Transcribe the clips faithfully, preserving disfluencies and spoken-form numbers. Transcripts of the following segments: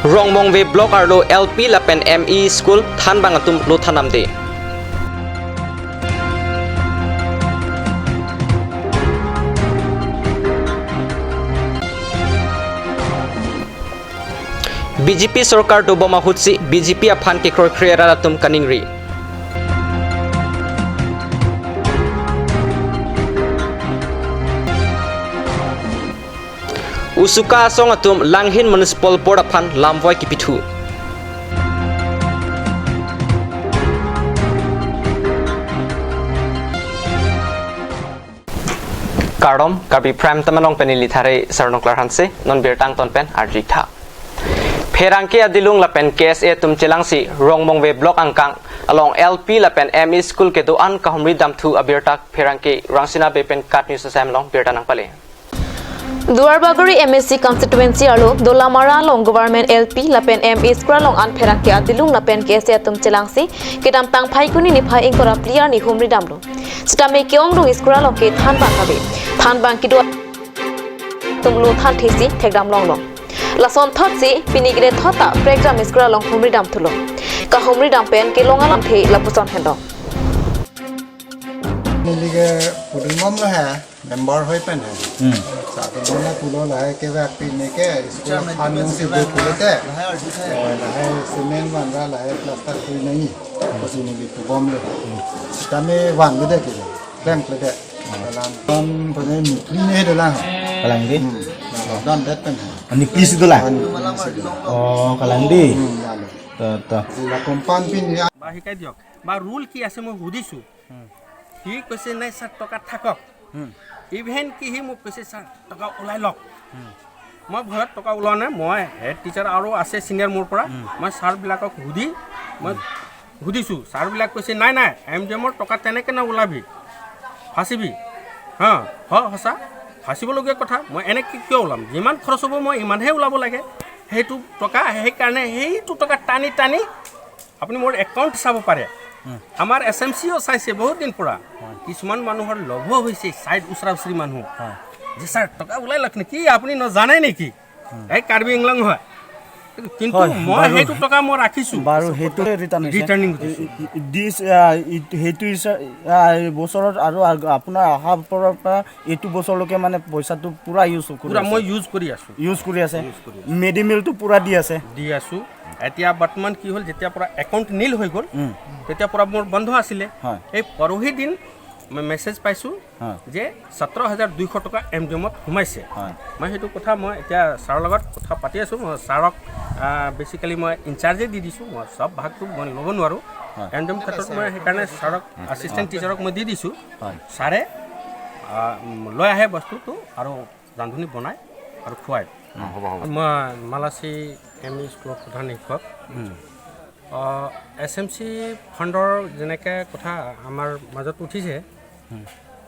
Rongmongve Block arlo L P lapen M E school thanbang atum lo thandamde. B J P sorkar dobom ahutsi B J P aphan kekroikre rat atum kaningri. Usuka asong atum Langhin Municipal Board aphan lamvoi kipithu. Kardom, Karbi Prime Time along pen neli Thare Sarnoklar Hanse, non birta angton pen arjutha. Pherangke adilung lapen K S A atum chelangsi Rongmongve Block angkang along L P lapen M E school kedo-an kahumri damthu abirta pherangke Rangsina Bey pen KAT News Assam along birta nangpale. Duarbagori M A C constituency arlo Dolamara along government L P lapen M E school along an pherangke adilung lapen K S A atum chelangsi kedamtang Phaikuni niphai ingkoi ra phli arni humri damlo. Sitame ke-ongdung school along ke thanbang kave. Thanbang kedo atum lo thanthesi thekdam longlo. Lason thotsi pini kethot ta prekjam school along humri damthulo. Kahumri dam pen kelong alamthe lapuson henlo. Neli ke pudun bomlo he, member hoi pen he. Hmm. Sa ke bona pulo lahai ke vak pini ke school fund nung si do pulo te. Oh, lahai cement vanra lahai plaster kuri nangji. Kosi neli pu bomlo. Kami van gede ke. Bank le de. Dalam kon pone nukli ne dalam. Kalang di? Hmm. Don det pen he. Nukli si dalam? Nukli si dalam. Oh, kalang di? Hmm, lalu. To, to. Sila kompan pin ya. Ba hikai diok. Ba rule ki ase moi hudisu. Hmm. Hi koise nai sir toka thakok. Hmm. Even ki hi mo koise sir toka ulai lok. Hmm. Moi bharat toka ulone, moi head teacher aro ase senior mur pora. Hmm. Moi sir bilakok hudi, moi hudisu, sir bilak koise nai nai, M D M or toka teneke na ulabi. Phasibi. Ha, ho, hosa. Phasibo loge kotha, moi eneke kiyo ulam. Jiman khoros hobo moi iman he ulabo lage. Heitu toka, heikarne heitu toka tani tani আপুনি মোৰ একাউণ্ট চাব পাৰে। হুম। আমাৰ S M চিও চাইছে বহুত দিন পৰা। হয়। কিছুমান মানুহৰ লভো হৈছে, চাইড ওচৰা ওচৰি মানুহ। হয়। যে ছাৰ, টকা ওলাই লওক নেকি, আপুনি নাজানে নেকি? হুম। এই কাৰ্বি আংলং হয়। কিন্তু হয়, মই বাৰু সেইটো সেই-, টকা মই ৰাখিছোঁ। বাৰু সেইটো ৰিটাৰ্ণ হৈছে। ৰিটাৰ্ণিং দিছোঁ। ই-, ই-, দিছ-, আ, ই-, সেইটো ইচ্ছা, আ, এই বছৰত আৰু আগ-, আপোনাৰ অহা বছৰৰ পৰা এইটো বছৰলৈকে মানে পইচাটো পুৰা ইউজ কৰি পূৰা আছে। মই ইউজ কৰি আছোঁ। ইউজ কৰি আছে। ইউজ কৰি আছোঁ। মিড ডে মিলটো পুৰা দি আছে। দি আছোঁ। এতিয়া বৰ্তমান কি হ'ল, যেতিয়া পৰা একাউণ্ট নীল হৈ গ'ল, উম। তেতিয়া পৰা মোৰ বন্ধ আছিলে। হয়। এই পৰহি দিন মই মেছেজ পাইছোঁ হয়। যে সোতৰ হাজাৰ দুইশ টকা এম ডি এমত সোমাইছে। হয়। মই সেইটো কথা মই এতিয়া ছাৰৰ লগত কথা পাতি আছোঁ। মই ছাৰক, আহ, বেচিকেলি মই ইনচাৰ্জে দি দিছোঁ। মই চব ভাগটো মই ল'ব নোৱাৰোঁ। হয়। এম ডি এম ক্ষেত্ৰত মই সেইকাৰণে ছাৰক, আছিষ্টেণ্ট টিচাৰক মই দি দিছোঁ। হয়। ছাৰে, আহ, উম, লৈ আহে বস্তুটো আৰু ৰান্ধনি বনাই আৰু খুৱাই। অ, হ'ব, হ'ব। মই মালাচী এম ই স্কুলৰ প্ৰধান শিক্ষক। উম। আহ, এছ এম চি ফাণ্ডৰ যেনেকে কথা আমাৰ মাজত উঠিছে, উম।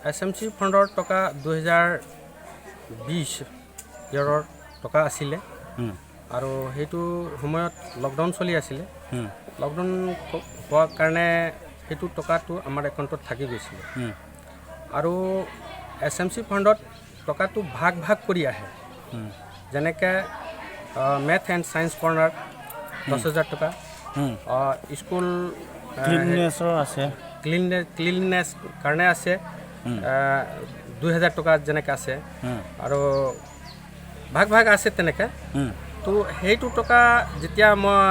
এছ এম চি ফাণ্ডৰ টকা দুহেজাৰ বিছ ইয়াৰৰ টকা আছিলে। উম। আৰু সেইটো সময়ত লকডাউন চলি আছিলে। উম। লকডাউন ক-, হোৱাৰ কাৰণে সেইটো টকাটো আমাৰ একাউণ্টত থাকি গৈছিলে। উম। আৰু এছ এম চি ফাণ্ডত টকাটো ভাগ ভাগ কৰি আহে। হুম। যেনেকে, আহ, মেথ এণ্ড ছায়েন্স কৰ্ণাৰ হুম। দহ হাজাৰ টকা, হুম। আহ, স্কুল, আহ, ক্লিননেছৰ আছে। ক্লিননে-, ক্লিননেছ কাৰণে আছে, হুম। আহ, দুই হাজাৰ টকা যেনেকে আছে। হুম। আৰু ভাগ ভাগ আছে তেনেকে। হুম। তো সেইটো টকা যেতিয়া মই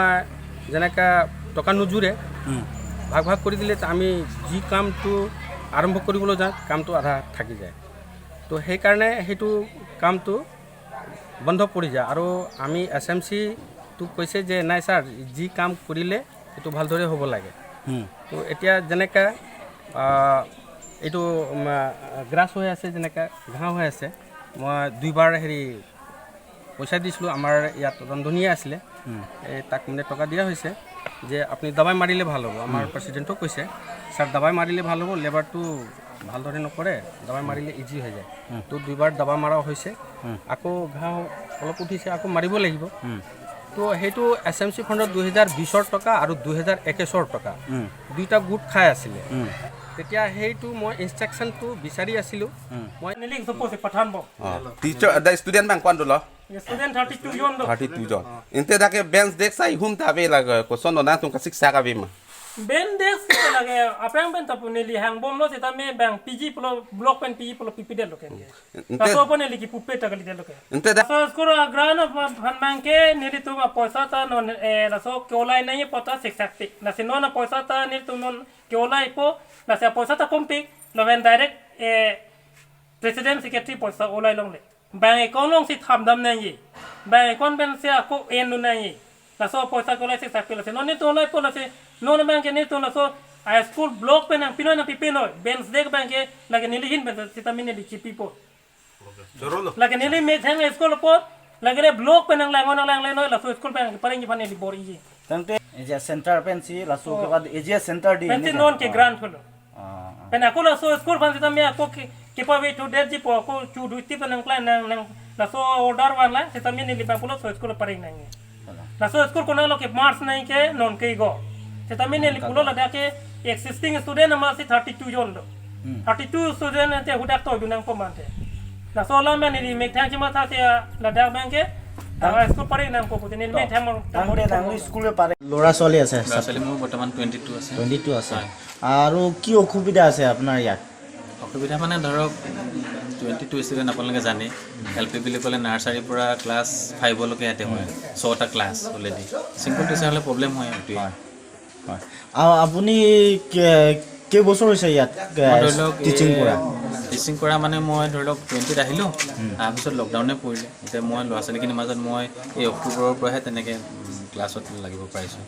যেনেকে টকা নোজোৰে, হুম। ভাগ ভাগ কৰি দিলে তো আমি যি কামটো আৰম্ভ কৰিবলৈ যাওঁ, কামটো আধা থাকি যায়। তো সেইকাৰণে সেইটো কামটো বন্ধ পৰি যায়। আৰু আমি এছ এম চিটো কৈছে যে, "নাই ছাৰ, যি কাম কৰিলে সেইটো ভালদৰে হ'ব লাগে।" হুম। তো এতিয়া যেনেকে, আহ, এইটো, উম, গ্ৰাছ হৈ আছে, যেনেকে ঘাঁহ হৈ আছে, মই দুইবাৰ হেৰি পইচা দিছিলোঁ, আমাৰ ইয়াত ৰন্ধনীয়ে আছিলে, হুম। এই তাক মানে টকা দিয়া হৈছে যে আপুনি দাবাই মাৰিলে ভাল হ'ব। আমাৰ হুম। প্ৰেচিডেণ্টেও কৈছে, "ছাৰ, দাবাই মাৰিলে ভাল হ'ব, লেবাৰটো ভালদৰে নকৰে, দাবাই মাৰিলে ইজি হৈ যায়।" হুম। তো দুইবাৰ দাবা মাৰা হৈছে, হুম। আকৌ ঘাঁহ অলপ উঠিছে, আকৌ মাৰিব লাগিব। হুম। তো সেইটো এছ এম চি ফাণ্ডত দুহেজাৰ বিছৰ টকা আৰু দুহেজাৰ একৈছৰ টকা হুম। দুইটা গোট খাই আছিলে। হুম। তেতিয়া সেইটো মই ইনষ্ট্ৰাকশ্যনটো বিচাৰি আছিলোঁ। হুম। মই নিলিং suppose pathan bo. Oh, teacher, the student bang kwan dolo? Student thirty-two jon do. Thirty-two jon. Ante dak ke bench desk sai hum ta ave lake, koson do nangtum kasiksak ave ma? Bench desk ke lake aphrang pen ta pu neli hangbomlo seta me bang P G pulo, block pen P G pulo pipedetlo ke. Ante laso apot neli kipupe ta kalidetlo ke. Ante dak laso school a-grant aphan abangke nelitum apoisa ta non, eh, laso ke-olai nangji apot ta siksak pik. Lasi non apoisa ta nelitum non ke-olaipo, lasi apoisa ta kompik, lapen direct, eh, president secretary poisa olai longle. Bank account alongsi thamdam nangji. Bank account pensi ako en dun nangji. Laso poisa ke-olai siksak pik lasi. Non nelitum olaipo lasi. Non abangke nelitum laso high school block pen nangpinoi nangpipinoi. Bench desk abangke lake neli ahin pen seta me neli chipipo. Lake neli methang school apot. Lake le block pen nanglang nanglanglonoi laso school pen parengji aphan neli bor-iji. Tangte Aegis Center pensi laso Oh. ke ba Aegis Center di pensi ini non kan? Ke-grant pulo. Ah, ah. Pen ako laso school aphan seta me ako ke, kepavethudetji pu ako chu duty pen nangklang nang, nang laso order vanlo seta me neli bang pulo laso school pareng nangji. Wala. Laso school konatlo ke-merge nangji ke non ke go. Seta me neli pulo ladak ke existing student amatsi thirty-two jon do. Hmm. Thirty-two student ante hadak toidun nangpo mante. Laso alam neli methang chematha te ladak abangke, ah, school pareng nangpo pute neli methang mo tangte nangli school-e pareng. Lora ছোৱালী আছে? ল'ৰা ছোৱালী মোৰ বৰ্তমান twenty two আছে। Twenty two আছে। হয়। আৰু কি অসুবিধা আছে আপোনাৰ ইয়াত? অসুবিধা মানে ধৰক, টুৱেণ্টি টু ষ্টুডেণ্ট আপোনালোকে জানেই, এল পি বুলি ক'লে নাৰ্চাৰীৰ পৰা ক্লাছ ফাইভলৈকে ইয়াতে হয়, ছটা ক্লাছ অলৰেডি। ছিংগল টিচাৰ হ'লে প্ৰব্লেম হয় এইটোৱে। হয়, হয়। আৰু আপুনি কে-, কেইবছৰ হৈছে ইয়াত, এ, মই ধৰি লওক, টিচিং এ, কৰা? টিচিং কৰা মানে মই ধৰি লওক টুৱেণ্টিত আহিলোঁ, হুম। অহাৰ পিছত লকডাউনে পৰিলে। এতিয়া মই ল'ৰা ছোৱালীখিনিৰ মাজত মই এই অক্টোবৰৰ পৰাহে তেনেকে, উম, ক্লাছত লাগিব পাৰিছোঁ।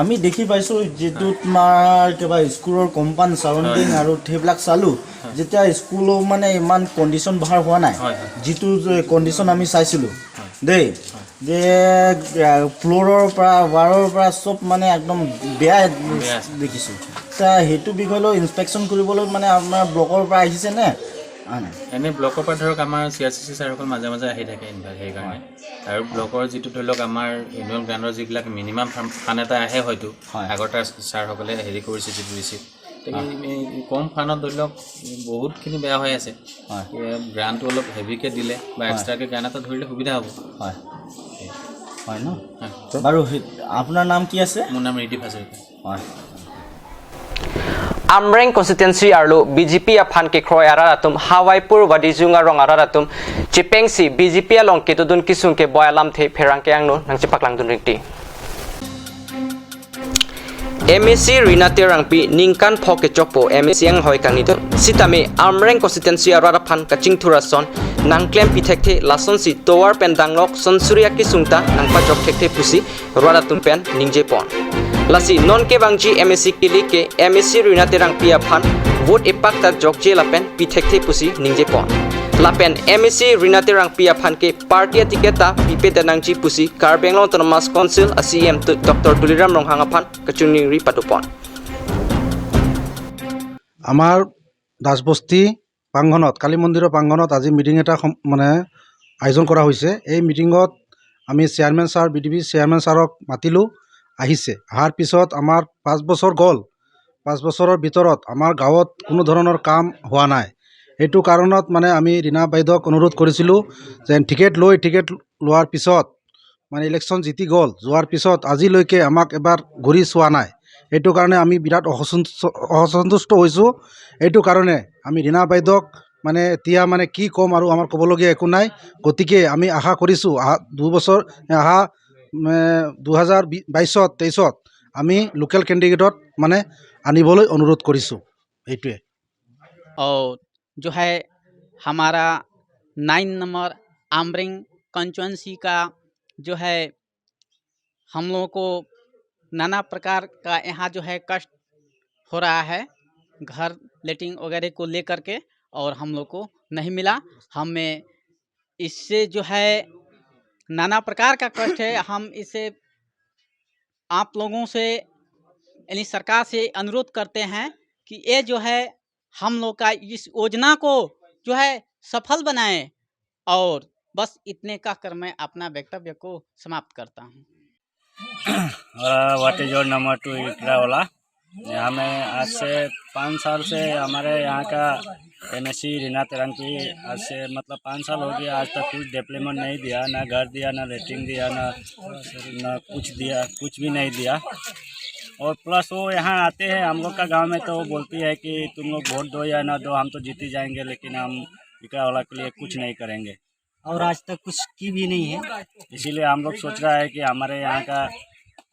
আমি দেখি পাইছোঁ যিটো হয়। তোমাৰ কিবা স্কুলৰ কম্পাউণ্ড চাৰাউণ্ডিং হয়। আৰু সেইবিলাক চালোঁ, হয়। যেতিয়া স্কুলো মানে ইমান কণ্ডিশ্যন ভাল হোৱা নাই, হয়, হয়। যিটো যে কণ্ডিশ্যন আমি চাইছিলোঁ হয়। দেই, হয়। যে, আ, ফ্ল'ৰৰ পৰা, ৱালৰ পৰা চব মানে একদম বেয়া বেয়া আছে। দেখিছোঁ। তা সেইটো বিষয়লৈ ইনস্পেকশ্যন কৰিবলৈ মানে আপোনাৰ ব্লকৰ পৰা আহিছে নে? অহা নাই? এনে ব্লকৰ পৰা ধৰক আমাৰ চি আৰ চি চি ছাৰসকল মাজে মাজে আহি থাকে ইনভাইট সেইকাৰণে। হয়। আৰু ব্লকৰ যিটো ধৰি লওক আমাৰ এনুৱেল গ্ৰাণ্টৰ যিবিলাক মিনিমাম ফাণ্ড, ফাণ্ড এটা আহে হয়তো, হয়। আগৰ তাৰ ছাৰসকলে হেৰি কৰিছে যিটো ৰিচিভ। গতিকে হয়। এই, এই কম ফাণ্ডত ধৰি লওক বহুতখিনি বেয়া হৈ আছে। হয়। এ, গ্ৰাণ্টটো অলপ হেভিকে দিলে বা হয়। এক্সট্ৰাকে গ্ৰাণ্ট এটা ধৰিলে সুবিধা হ'ব। হয়। হয় ন? হয়। বাৰু, সেই, আপোনাৰ নাম কি আছে? মোৰ নাম ৰিদীপ হাজৰিকা। হয়। Amreng constituency arlo B J P aphan kekroi arat atum Hawaipur Wadijung arong arat atum chepengsi B J P along ketodun kesung keboi alamthe pherangke angno nangchepaklangdun rinti. M A C Rina Terangpi ningkan phok kechokpo M A C anghoi kangnitum. Sitame Amreng constituency arat aphan kachingthur ason nangklem pithekthe lasonsi tovar pen danglok sonsuri akesung ta nangpajok thekthe pusi rat atum pen ningjepon. Lasi non kevangji M A C kili ke M A C Rina Terangpi aphan vote epak ta jokje lapen pithekthe pusi ningjepon. Lapen M A C Rina Terangpi aphan ke party aticket ta pipedet nangji pusi Karbi Anglong Autonomous Council a C E M tu-, Doctor Tuliram Ronghang aphan kachiningri padopon. আমাৰ দাসবস্তি প্ৰাংগণত, কালী মন্দিৰৰ প্ৰাংগণত আজি মিটিং এটা সম-, মানে আয়োজন কৰা হৈছে। এই মিটিঙত আমি chairman sir, B D B chairman ছাৰক মাতিলোঁ, আহিছে। অহাৰ পিছত আমাৰ পাঁচ বছৰ গ'ল, পাঁচ বছৰৰ ভিতৰত আমাৰ গাঁৱত কোনো ধৰণৰ কাম হোৱা নাই। এইটো কাৰণত মানে আমি ৰীণা বাইদেউক অনুৰোধ কৰিছিলোঁ যে টিকেট লৈ, টিকেট লোৱাৰ পিছত মানে ইলেকশ্যন জিতি গ'ল, যোৱাৰ পিছত আজিলৈকে আমাক এবাৰ ঘূৰি চোৱা নাই। এইটো কাৰণে আমি বিৰাট অসন্তুষ্ট, অসন্তুষ্ট হৈছোঁ। এইটো কাৰণে আমি ৰীণা বাইদেউক মানে এতিয়া মানে কি ক'ম আৰু আমাৰ ক'বলগীয়া একো নাই। গতিকে আমি আশা কৰিছোঁ অহা দুবছৰ, অহা, উম, দুহেজাৰ বাইছত, তেইছত আমি লোকেল কেণ্ডিডেটত মানে আনিবলৈ অনুৰোধ কৰিছোঁ। এইটোৱে। और जो है हमारा नाइन नंबर आमरिंग कॉन्स्टिट्यूएंसी का जो है हम लोगों को नाना प्रकार का यहाँ जो है कष्ट हो रहा है, घर लेटरिन वगैरह को लेकर के, और हम लोग को नहीं मिला। हमें इससे जो है नाना प्रकार का कष्ट है। हम इसे आप लोगों से यानी सरकार से अनुरोध करते हैं कि ये जो है हम लोग का इस योजना को जो है सफल बनाए। और बस इतने कहकर मैं अपना वक्तव्य को समाप्त करता हूँ। What is your number to Itraola? यहाँ में आज से पाँच साल से हमारे यहाँ का एमएससी रीना तेरांगपी आज से, मतलब, पाँच साल हो गया, आज तक कुछ डेवलपमेंट नहीं दिया, ना घर दिया, ना लेटरिन दिया, ना ना कुछ दिया, कुछ भी नहीं दिया। और प्लस वो यहाँ आते हैं हम लोग का गांव में, तो वो बोलती है कि तुम लोग वोट दो या ना दो, हम तो जीत ही जाएंगे, लेकिन हम विकलांग वाला के लिए कुछ नहीं करेंगे। और आज तक कुछ की भी नहीं है। इसीलिए हम लोग सोच रहा है कि हमारे यहाँ का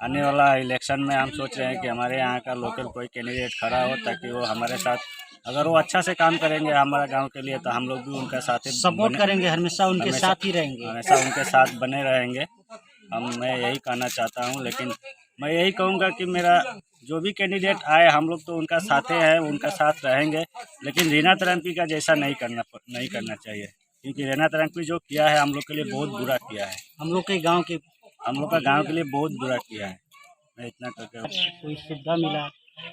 आने वाला इलेक्शन में हम सोच रहे हैं कि हमारे यहाँ का लोकल कोई कैंडिडेट खड़ा हो, ताकि वो हमारे साथ, अगर वो अच्छा से काम करेंगे हमारा गांव के लिए, तो हम लोग भी उनका साथ ही सपोर्ट बने, करेंगे, हमेशा उनके हमेशा, साथ ही रहेंगे। हमेशा उनके साथ बने रहेंगे। हम, मैं यही कहना चाहता हूँ, लेकिन मैं यही कहूँगा कि मेरा जो भी कैंडिडेट आए, हम लोग तो उनका साथे हैं, उनका साथ रहेंगे, लेकिन रीना तेरांगपी का जैसा नहीं करना प-, नहीं करना चाहिए, क्योंकि रीना तेरांगपी जो किया है, हम लोग के लिए बहुत बुरा किया है। हम लोग के गांव के हम लोग का गांव के लिए बहुत बुरा किया है। मैं इतना करके कोई सुविधा मिला,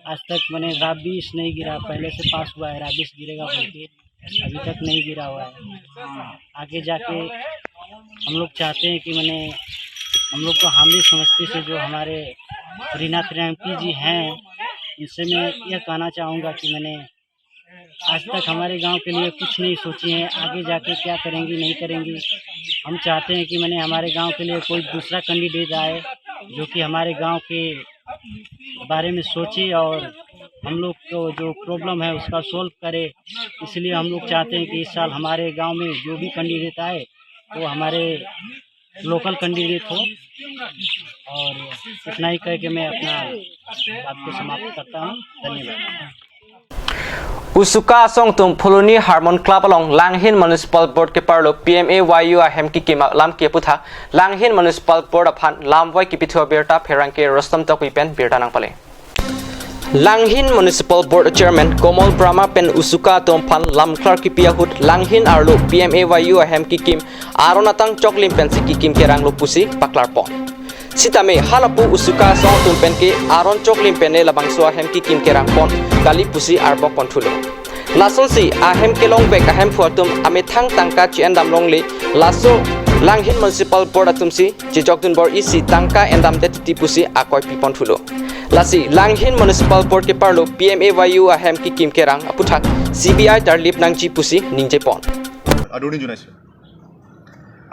आज तक मैंने राबिश नहीं गिरा, पहले से पास हुआ है, राबिश गिरेगा बोल के, अभी तक नहीं गिरा हुआ है। आगे जाके हम लोग चाहते हैं कि मैंने, हम लोग को, हम भी समस्ती से जो हमारे रीना तेरांगपी जी हैं, इनसे मैं यह कहना चाहूँगा कि मैंने आज तक हमारे गांव के लिए कुछ नहीं सोची है, आगे जाके क्या करेंगी, नहीं करेंगी। हम चाहते हैं कि मैंने हमारे गांव के लिए कोई दूसरा कैंडिडेट आए, जो कि हमारे गांव के बारे में सोचे और हम लोग को जो प्रॉब्लम है, उसका सॉल्व करे। इसलिए हम लोग चाहते हैं कि इस साल हमारे गांव में जो भी कैंडिडेट आए, वो हमारे लोकल कैंडिडेट हो। और इतना ही कह के मैं अपना बात को समाप्त करता हूँ। धन्यवाद। Usuka asong atum Phuloni Harmon Club along Langhin Municipal Board keparlo P M A Y U ahem kekim alam ke aputhak Langhin Municipal Board aphan lamvoi kepithu abirta pherangke Rustom Tokbi pen birta nangpale. Langhin Municipal Board Chairman Komol Brahma pen Usuka atum aphan lamklar kipi ahut Langhin arlo P M A Y U ahem kekim aron atang choklim pensi kekim keranglo pusi paklarpon. Sitame halapu Usuka asong atum pen ke aron choklim pen ne labangso ahem kekim kerangpon kali pusi arpokponthulo. Lasonsi ahem kelongvek ahemphu atum amethang tangka che-endam longle, laso Langhin Municipal Board atumsi chechokdun bor-isi tangka endamdet titi pusi akoi piponthulo. Lasi Langhin Municipal Board keparlo P M A Y U ahem kekim kerang aputhak C B I tarlip nangji pusi ningjepon. আদৰণি জনাইছোঁ।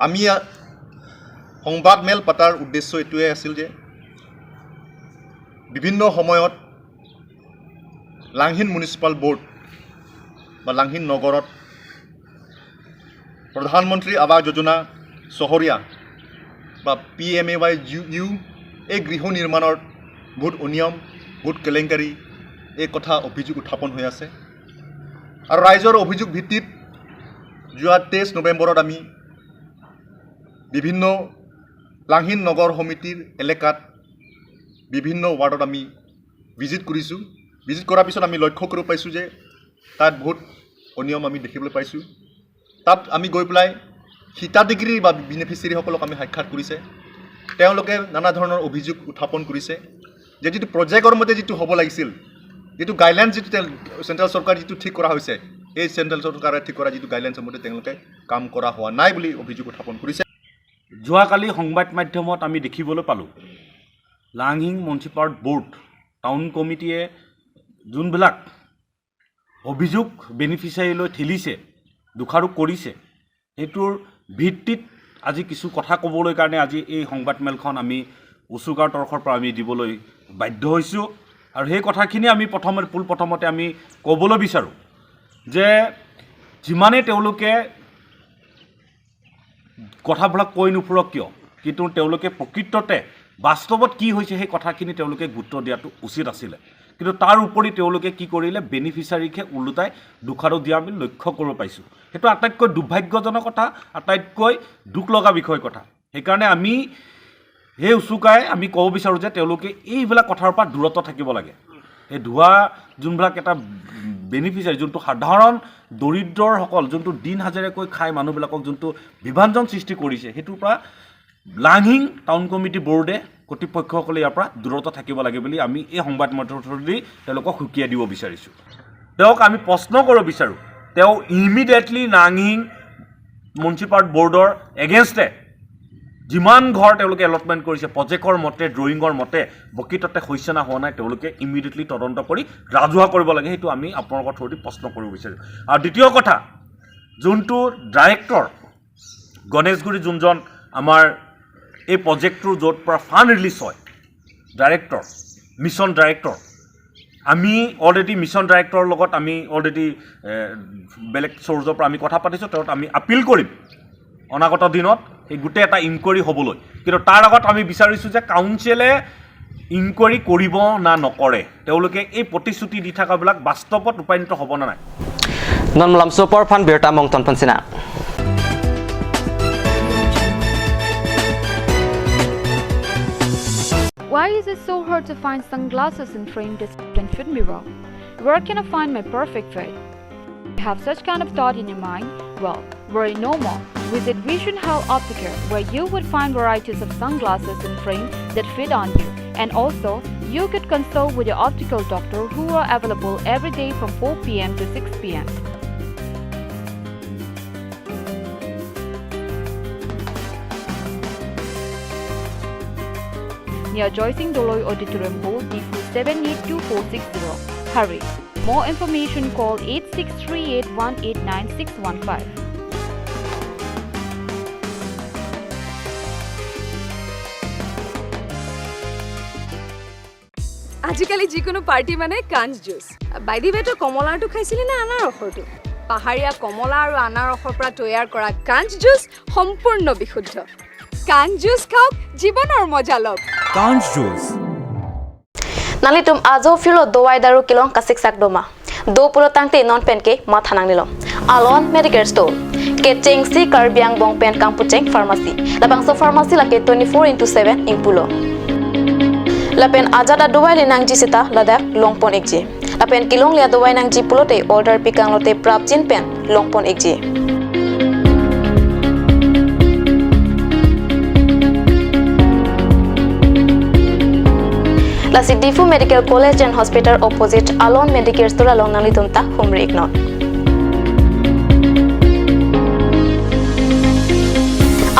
আমি ইয়াত সংবাদমেল পতাৰ উদ্দেশ্য এইটোৱে আছিল যে বিভিন্ন সময়ত লাংহিন মিউনিচিপাল বৰ্ড বা লাংহিন নগৰত প্ৰধানমন্ত্ৰী আৱাস যোজনা চহৰীয়া বা P M A Y U, U এই গৃহ নিৰ্মাণৰ বহুত অনিয়ম, বহুত কেলেংকাৰী, এই কথা অভিযোগ উত্থাপন হৈ আছে। আৰু ৰাইজৰ অভিযোগ ভিত্তিত যোৱা তেইছ নৱেম্বৰত আমি বিভিন্ন লাংহিন নগৰ সমিতিৰ এলেকাত বিভিন্ন ৱাৰ্ডত আমি ভিজিট কৰিছোঁ। ভিজিট কৰাৰ পিছত আমি লক্ষ্য কৰিব পাইছোঁ যে তাত বহুত অনিয়ম আমি দেখিবলৈ পাইছোঁ। তাত আমি গৈ পেলাই হিতাধিকাৰী বা বেনিফিচিয়াৰীসকলক আমি সাক্ষাৎ কৰিছে। তেওঁলোকে নানা ধৰণৰ অভিযোগ উত্থাপন কৰিছে যে যিটো প্ৰজেক্টৰ মতে যিটো হ'ব লাগিছিল, যিটো গাইডলাইন যিটো তেল-, চেণ্ট্ৰেল চৰকাৰ যিটো ঠিক কৰা হৈছে, এই চেণ্ট্ৰেল চৰকাৰে ঠিক কৰা যিটো গাইডলাইনৰ মতে তেওঁলোকে কাম কৰা হোৱা নাই বুলি অভিযোগ উত্থাপন কৰিছে। যোৱাকালি সংবাদ মাধ্যমত আমি দেখিবলৈ পালোঁ, লাংহিং মিউনিচিপাল বৰ্ড, টাউন কমিটিয়ে যোনবিলাক অভিযোগ বেনিফিচিয়াৰীলৈ ঠেলিছে, দোষাৰোপ কৰিছে, সেইটোৰ ভিত্তিত আজি কিছু কথা ক'বলৈ কাৰণে আজি এই সংবাদমেলখন আমি উচুকাৰ তৰফৰ পৰা আমি দিবলৈ বাধ্য হৈছোঁ। আৰু সেই কথাখিনি আমি প্ৰথমে, পোনপ্ৰথমতে আমি ক'বলৈ বিচাৰোঁ যে যিমানে তেওঁলোকে কথাবিলাক কৈ নুফুৰক কিয়, কিন্তু তেওঁলোকে প্ৰকৃততে বাস্তৱত কি হৈছে সেই কথাখিনি তেওঁলোকে গুৰুত্ব দিয়াটো উচিত আছিলে। কিন্তু তাৰ উপৰি তেওঁলোকে কি কৰিলে, বেনিফিচিয়াৰীকহে ওলোটাই দোষাৰোপ দিয়া আমি লক্ষ্য কৰিব পাইছোঁ। সেইটো আটাইতকৈ দুৰ্ভাগ্যজনক কথা, আটাইতকৈ দুখ লগা বিষয় কথা। সেইকাৰণে আমি সেই উচুকাই আমি ক'ব বিচাৰোঁ যে তেওঁলোকে এইবিলাক কথাৰ পৰা দূৰত থাকিব লাগে। এই ধোৱা যোনবিলাক এটা বেনিফিচিয়াৰী, যোনটো সাধাৰণ দৰিদ্ৰসকল, যোনটো দিন হাজিৰাকৈ খাই মানুহবিলাকক যোনটো বিভাজন সৃষ্টি কৰিছে, সেইটোৰ পৰা লাংহিং টাউন কমিটি বৰ্ডে কৰ্তৃপক্ষসকলে ইয়াৰ পৰা দূৰত থাকিব লাগে বুলি আমি এই সংবাদ মাধ্যমৰ থ্ৰুদি তেওঁলোকক সকীয়াই দিব বিচাৰিছোঁ। তেওঁক আমি প্ৰশ্ন কৰিব বিচাৰোঁ, তেওঁ ইমিডিয়েটলি লাংহিং মিউনিচিপাল বৰ্ডৰ এগেইনষ্টে যিমান ঘৰ তেওঁলোকে এলটমেণ্ট কৰিছে প্ৰজেক্টৰ মতে, ড্ৰয়িঙৰ মতে, প্ৰকৃততে হৈছে না হোৱা নাই, তেওঁলোকে ইমিডিয়েটলি তদন্ত কৰি ৰাজহুৱা কৰিব লাগে। সেইটো আমি আপোনালোকৰ থ্ৰুদি প্ৰশ্ন কৰিব বিচাৰিছোঁ। আৰু দ্বিতীয় কথা, যোনটো ডাইৰেক্টৰ গণেশগুৰি, যোনজন আমাৰ এই প্ৰজেক্টটোৰ য'ত পৰা ফাণ্ড ৰিলিজ হয়, ডাইৰেক্টৰ, মিছন ডাইৰেক্টৰ, আমি অলৰেডি মিছন ডাইৰেক্টৰৰ লগত আমি অলৰেডি বেলেগ চ'ৰ্চৰ পৰা আমি কথা পাতিছোঁ। তেওঁত আমি আপিল কৰিম অনাগত দিনত এই গোটেই এটা ইনকুৱাৰী হ'বলৈ। কিন্তু তাৰ আগত আমি বিচাৰিছোঁ যে কাউন্সিলে ইনকুৱাৰী কৰিব না নকৰে, তেওঁলোকে এই প্ৰতিশ্ৰুতি দি থকাবিলাক বাস্তৱত ৰূপায়িত হ'ব নে নাই। Non malam sopor phan birta mongton pansina. Why is it so hard to find sunglasses in frame that fit me well? Where can I find my perfect fit? You have such kind of thought in your mind? Well, worry no more. Visit Vision Health Optical, where you would find varieties of sunglasses in frame that fit on you. And also, you could consult with your optical doctor who are available every day from four p m to six p m. Near Joysing Doloi Auditorium Hall, Diphu seven eight two four six zero. Hurry! More information, call eight six three eight one eight nine six one five. আজিকালি যিকোনো পাৰ্টি মানে কাঞ্চ juice. By the ৱে, তই কমলাৰটো খাইছিলি নে আনাৰসৰটো? পাহাৰীয়া কমলা আৰু আনাৰসৰ পৰা তৈয়াৰ কৰা কাঞ্চ জুচ সম্পূৰ্ণ বিশুদ্ধ। কাঞ্চ জুচ খাওক, জীৱনৰ মজা লওক। Kanch Juice. Nanglitum ajo phirlo dovai daru kelong kasiksak doma. Do pulo tangte non pen ke matha nangnelo. Alon Medicare Store. Kechengsi Karbi Anglong pen kangpucheng pharmacy. Labangso pharmacy lake twenty-four into seven ingpulo. Lapen ajat adovai le nangji seta ladak longpon ikji. Lapen kelongle adovai nangji pulote order pikang lote prapjin pen longpon ikji. Lasi Diphu Medical College and Hospital opposite Alon Medicare Store along nanglitum ta humri iknon.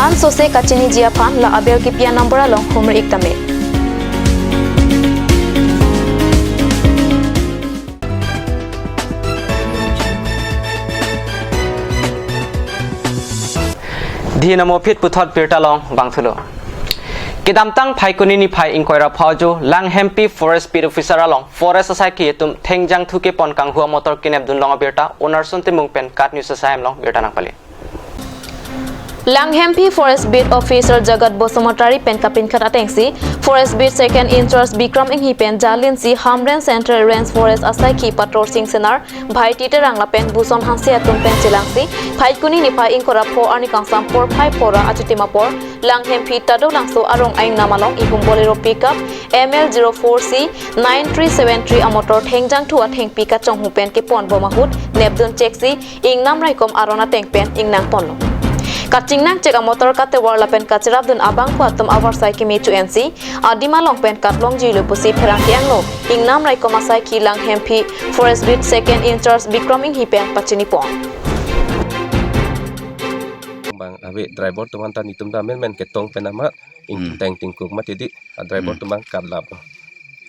Ansose kachiniji aphan la abel kipi a-number along humri ik tame. Dhin amo phit puthot birta long vangthulo. Kedamtang Phaikuni niphai ingkoi ra pho ajo Langhempi Forest Beat Officer along forest asaikhi atum thengjangthu kepon kanghu amotor kenepdun long abirta Onarshan Timung pen KAT News asai hem long birta nangpali. Langhempi Forest Beat Officer Jagat Basumatary pen kapinkhat atengsi, Forest Beat Second In Charge Bikram Enghi pen jalinsi Hamren Central Range Forest asaikhi Pator Singh Senar, Bhaiti Terang lapen Buson Hanse atum pen chelangsi, Phaikuni niphai ingkoi ra pho arni kangsam porphai pho ra achitim apor, Langhempi Tadolangso arong aingnam along ihum Bolero pickup M L zero four C nine three seven three amotor thengjangthu athengpi kachonghu pen kepon bom ahut nepdun cheksi, ingnam raikom aron ateng pen ingnang ponlo. Kachingnang chek amotor katovar lapen kachirapdun abangphu atum avarsai keme chu-ensi, adim along pen katlongji lo pusi pherangke angno ingnam raikom asaikhi Langhempi Forest Beat Second In Charge Bikram Enghi pen pachini pon. Bang ave driver atum anta netum ta men men ketong pen ama ing Hmm. teng tingkuk mati di, a driver Hmm. atum bang katlap.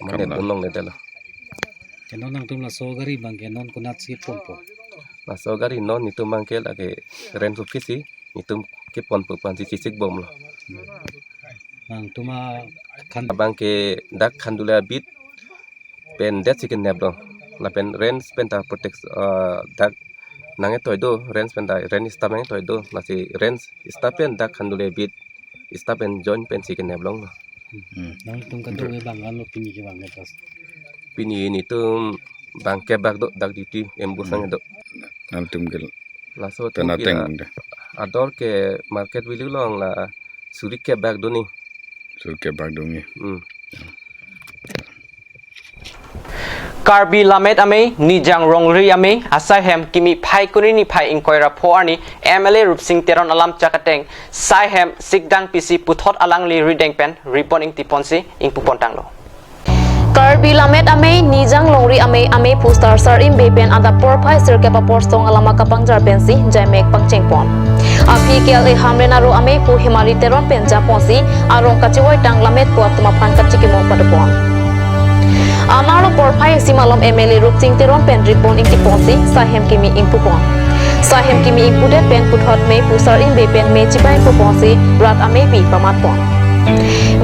Mane Katlap. Unlong le delo. Ke non nangtum laso gari bang ke non konatsi ponpo? Laso gari non netum bang ke lake rent office si netum kepon pu pansi chisik bomlo. Nangtum akhan Abang ke dak Khanduli abit pen det si kenep dong. Lapen rent pen ta protect, ah, dak nang etoi do, rent pen ta rent staff nang etoi do. Lasi rent staff pen dak Khanduli abit staff pen join pensi kenep longlo. Hmm. Nangtum kadokave bang ano pini ke bang ke pas? Pini netum bang kebak do, dak duty ambush Hmm. nang do. Nangtum ke Laso atum penateng ke de. Ador ke market value along la suri kebak do ni. Suri kebak do ni. Hmm. Karbi Lammet Amei, Nijang Longri Amei asai hem kimi Phaikuni niphai ingkoi ra pho arni M L A Rupsing Teron alam chak ateng sai hem sikdang pisi puthot alangli rideng pen ribbon ingtiponsi ingpupontanglo. Karbi Lammet Amei, Nijang Longri Amei, Amei Pustar Sarim Bey pen adap porphai sirkep apor song alama kapangjar pensi jaimek pangchengpon. Aphi K L A Hamren aro amei pu Hemari Teron pen japonsi arong kachivoi tang lammet pu atum aphan kachikimo padopon. Amarlo porphai isi malom M L A Rupsing Teron pen ripon ingtiponsi sahem kimi ingpupon. Sahem kimi ingpudet pen puthot mei pu Sar Ingbei pen mei chibai ingpuponsi rat ameipi pamatpon.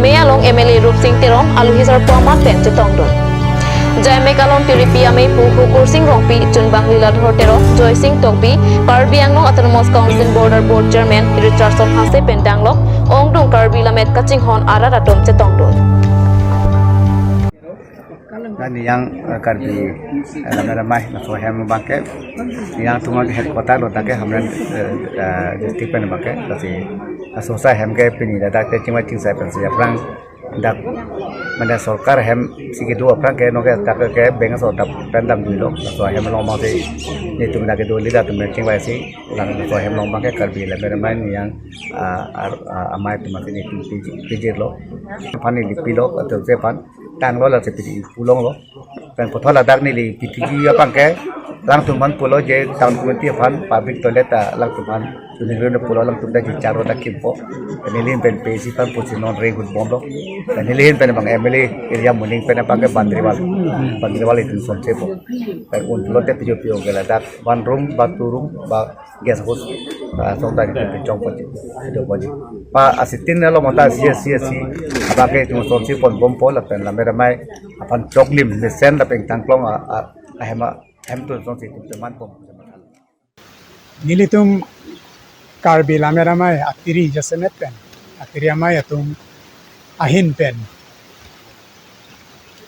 Mei along M L A Rupsing Teron aluhi sarpo amat pen chetongdun. Jaimek along Tiripi amei pu Hukur Sing Rongpi, Chunbang Liladhor Teron, Joy Sing Tokbi, Karbi Anglong Autonomous Council Border Board Chairman Richardson Hanse pen danglok ongdung Karbi lammet kachinghon arat atum chetongdun. Nani yang, eh, Karbi, eh, lammet amei laso ahem abangke, yang tumang headquarter lo, dak ke Hamren, eh, eh, district pen abangke, lasi laso ahem ke pini ladak te chingvai chingsai pensi aphrang dak, mane sorkar ahem si kedo aphrang ke, non ke dak ke beng so dap pen damdunlo, laso ahem along abangsi nelitum dak kedo leader atum chingvaisi, lang laso ahem along abangke Karbi lammet amei ni yang, ah, ar-, ah, amei atum si nelitum piji-, pijirlo. Aphan neli pilo, atum si aphan tanglo, lasi piji pulonglo. Pen puthot ladak neli pithiji abangke, alangtum aphan pulo je town committee aphan public toilet ta alangtum aphan suning run pulo, alangtum ta jicharo ta kimpo. Pen neli pen P C aphan pusi non reng hut bomlo. Pen neli pen abang M L A area muning pen abangke boundary wall. Boundary wall itum sonsepo. Pen un pulote pijo pijo ke ladak one room ba two room ba guest house, ah, song ta di chong ponji, do ponji. Pa asitin lo mata si si si, abangke itum sonsi pon bompo lapen lammet amei aphan choklim mesen lapen tangklong a, a, ahem a, ahem atum sonsi itum teman pon. Nelitum Karbi lammet amei atiri jasemet pen, atiri amei atum ahin pen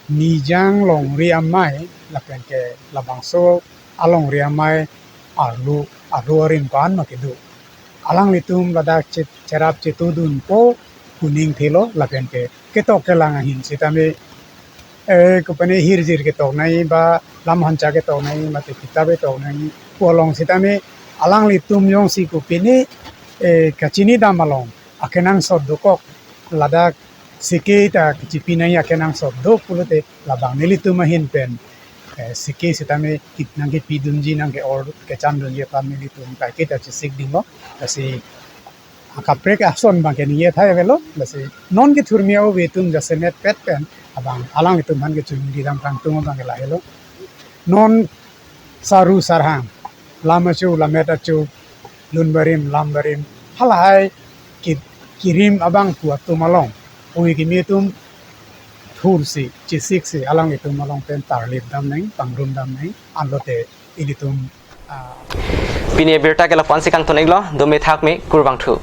Nijang longri amei lapen ke labangso alongri amei arlo, arlo arim ko-an ma kedo. Alanglitum ladak che-, cherap chetudunpo kuning thelo lapen ke ketok kelang ahin sitame, eh, kopane hirjir ketok nangji ba lam hancha ketok nangji mate kitab ketok nangji pu along sitame alanglitum jongsi kopine, eh, kachinidam along akenangsot dokok, ladak sike ta kachipi nangji akenangsot do pulote labang nelitum ahin pen, eh, sike sitame kit nangkepidunji nangke-or kechandunji aphan nelitum kaike ta chesik dinglo. Lasi akaprek ason abangke ningje thai avelo. Lasi non kethurmi ave atum jasemet pet pen abang alanglitum aphan kechunri dam kangtung abangke lahelo. Non saru sarhang, lam achu, lammet achu, lun barim, lam barim, halahai ki-, kirim abang pu atum along, hui kimi atum thursi, chesiksi, alanglitum along pen tarlip dam nangji, pangrum dam nangji, anlote ilitum, ah, Pini abirta ke lapu-ansi kangton-iklo, dome thakme, kurvangthu.